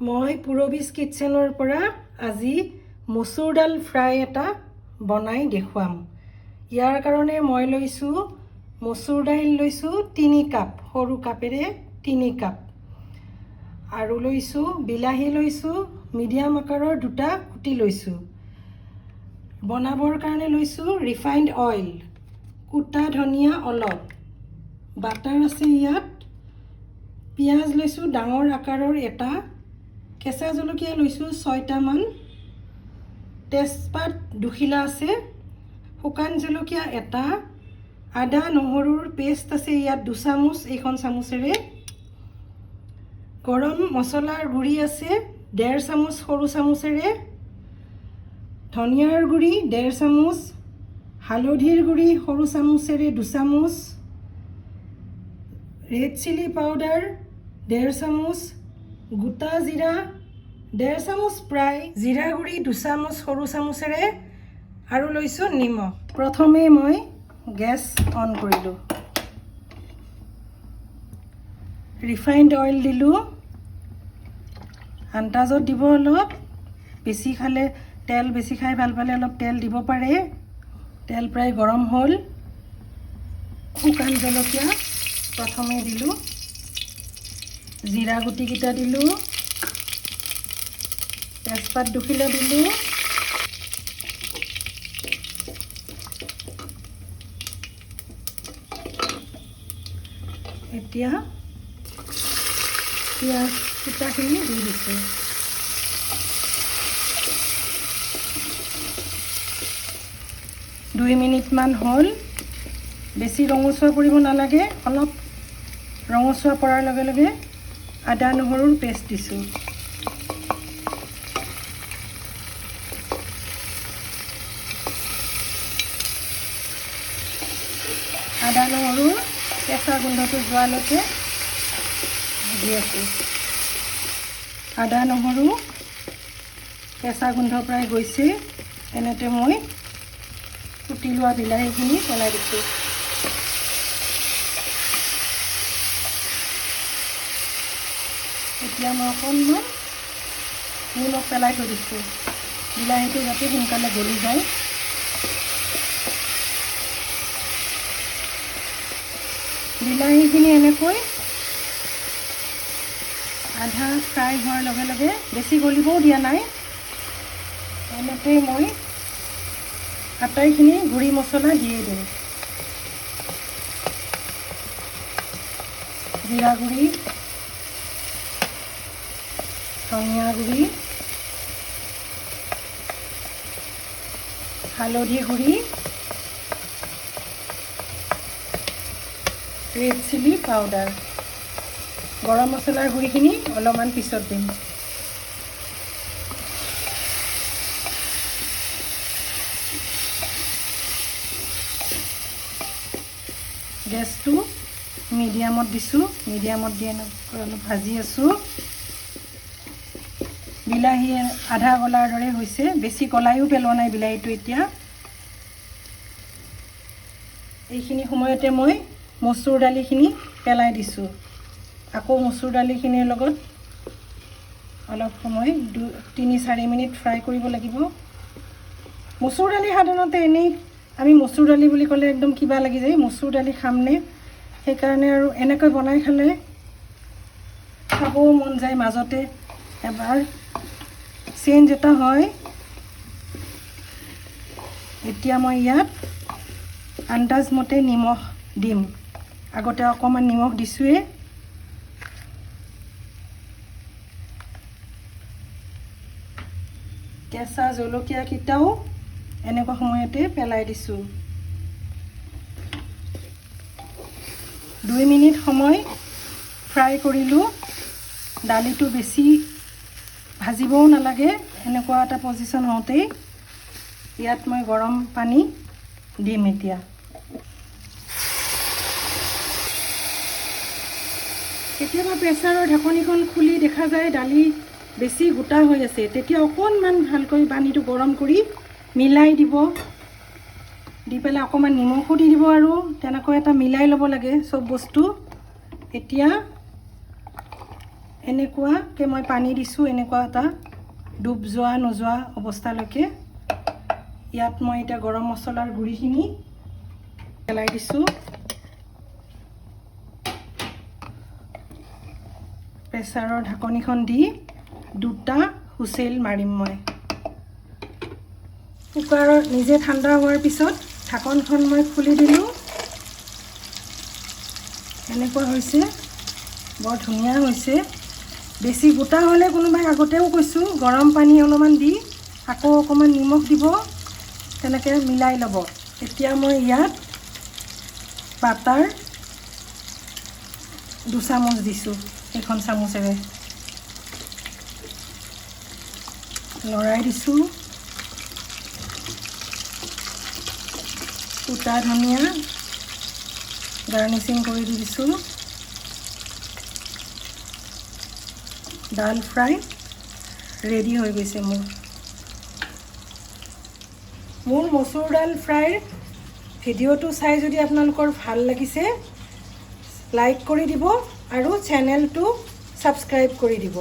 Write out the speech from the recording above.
মই পূৰবীজ কিটচেনৰ পৰা আজি মচুৰ দাল ফ্ৰাই এটা বনাই দেখুৱাম। ইয়াৰ কাৰণে মই লৈছোঁ মচুৰ দাইল লৈছোঁ 3 কাপ, সৰু কাপেৰে 3 কাপ। আৰু লৈছোঁ বিলাহী লৈছোঁ, মিডিয়াম আকাৰৰ দুটা কুটি লৈছোঁ। বনাবৰ কাৰণে লৈছোঁ ৰিফাইণ্ড অইল, কুটা ধনিয়া অলপ, বাটাৰ আছে ইয়াত। পিঁয়াজ লৈছোঁ ডাঙৰ আকাৰৰ এটা, কেঁচা জলকীয়া লৈছোঁ ছয়টামান, তেজপাত দুখিলা আছে, শুকান জলকীয়া এটা, আদা নহৰুৰ পেষ্ট আছে ইয়াত 2 চামুচ এইখন চামুচেৰে, গৰম মছলাৰ গুড়ি আছে 1.5 চামুচ সৰু চামুচেৰে, ধনিয়াৰ গুড়ি 1.5 চামুচ, হালধিৰ গুড়ি সৰু চামুচেৰে 2 চামুচ, ৰেড চিলি পাউডাৰ 1.5 চামুচ, গোটা জিৰা 1.5 চামুচ প্ৰায়, জিৰা গুড়ি 2 চামুচ সৰু চামুচেৰে আৰু লৈছোঁ নিমখ। প্ৰথমে মই গেছ অন কৰিলোঁ, ৰিফাইণ্ড অইল দিলোঁ। আন্তাজত দিব অলপ, বেছি খালে, তেল বেছি খাই ভাল পালে অলপ তেল দিব পাৰে। তেল প্ৰায় গৰম হ'ল। শুকান জলকীয়া প্ৰথমে দিলোঁ, জিৰা গুটিকেইটা দিলোঁ, তেজপাত দুখিলা দিলোঁ। এতিয়া পিঁয়াজ কুটাখিনি দি দিছোঁ। 2 মিনিটমান হ'ল। বেছি ৰঙচুৱা কৰিব নালাগে। অলপ ৰঙচুৱা পৰাৰ লগে লগে আদা নহৰুৰ পেষ্ট দিছোঁ। আদা নহৰুৰ কেঁচা গোন্ধটো যোৱালৈকে ভাজি আছোঁ। আদা নহৰু কেঁচা গোন্ধ প্ৰায় গৈছে। এনেতে মই কুটি লোৱা বিলাহীখিনি পেলাই দিছোঁ। এতিয়া মই অকণমান নিমখ পেলাই থৈ দিছোঁ, বিলাহীটো যাতে সোনকালে গলি যায়। বিলাহীখিনি এনেকৈ আধা ফ্ৰাই হোৱাৰ লগে লগে, বেছি গলিবও দিয়া নাই, এনেতেই মই আটাইখিনি গুড়ি মছলা দিয়ে দিম। জিৰা গুড়ি, ধনিয়া গুড়ি, হালধি গুড়ি, ৰেড চিলি পাউডাৰ, গৰম মছলাৰ গুড়িখিনি অলপমান পিছত দিম। গেছটো মিডিয়ামত দিছোঁ। মিডিয়ামত দি এনেকৈ অলপ ভাজি আছোঁ। বিলাহী আধা গলাৰ দৰে হৈছে, বেছি গলায়ো পেলোৱা নাই বিলাহীটো। এতিয়া এইখিনি সময়তে মই মচুৰ দালিখিনি পেলাই দিছোঁ। আকৌ মচুৰ দালিখিনিৰ লগত অলপ সময় 2, 3, 4 মিনিট ফ্ৰাই কৰিব লাগিব। মচুৰ দালি সাধাৰণতে এনেই আমি মচুৰ দালি বুলি ক'লে একদম কিবা লাগি যায়, মচুৰ দালি খামনে? সেইকাৰণে আৰু এনেকৈ বনাই খালে খাবও মন যায়, মাজতে এবাৰ চেঞ্জ এটা হয়। এতিয়া মই ইয়াত আন্দাজমতে নিমখ দিম। আগতে অকণমান নিমখ দিছোঁৱেই। কেঁচা জলকীয়াকেইটাও এনেকুৱা সময়তে পেলাই দিছোঁ। 2 মিনিট সময় ফ্ৰাই কৰিলোঁ। দালিটো বেছি ভাজিবও নালাগে। এনেকুৱা এটা পজিশ্যন হওঁতেই ইয়াত মই গৰম পানী দিম এতিয়া। কেতিয়াবা প্ৰেছাৰৰ ঢাকনিখন খুলি দেখা যায় দালি বেছি গোটা হৈ আছে, তেতিয়া অকণমান ভালকৈ পানীটো গৰম কৰি মিলাই দিব, দি পেলাই অকণমান নিমখো দি দিব আৰু তেনেকৈ এটা মিলাই ল'ব লাগে চব বস্তু। এতিয়া এনেকুৱাকৈ মই পানী দিছোঁ, এনেকুৱা এটা ডুব যোৱা নোযোৱা অৱস্থালৈকে। ইয়াত মই এতিয়া গৰম মছলাৰ গুড়িখিনি পেলাই দিছোঁ। প্ৰেছাৰৰ ঢাকনিখন দি দুটা হুইচেল মাৰিম মই। কুকাৰত নিজে ঠাণ্ডা হোৱাৰ পিছত ঢাকনখন মই খুলি দিলোঁ। এনেকুৱা হৈছে, বৰ ধুনীয়া হৈছে। বেছি গোটা হ'লে কোনোবাই, আগতেও কৈছোঁ, গৰম পানী অলপমান দি আকৌ অকণমান নিমখ দিব, তেনেকৈ মিলাই ল'ব। এতিয়া মই ইয়াত বাটাৰ 2 চামুচ দিছোঁ, এইখন চামুচেৰে। লৰাই দিছোঁ। কুটা ধনিয়া গাৰ্নিচিং কৰি দি দিছোঁ। ডাল ফ্ৰাই ৰেডি হৈ গৈছে মোৰ। মোৰ মচুৰ ডাল ফ্ৰাইৰ ভিডিঅ'টো চাই যদি আপোনালোকৰ ভাল লাগিছে, লাইক কৰি দিব আৰু চেনেলটো ছাবস্ক্ৰাইব কৰি দিব।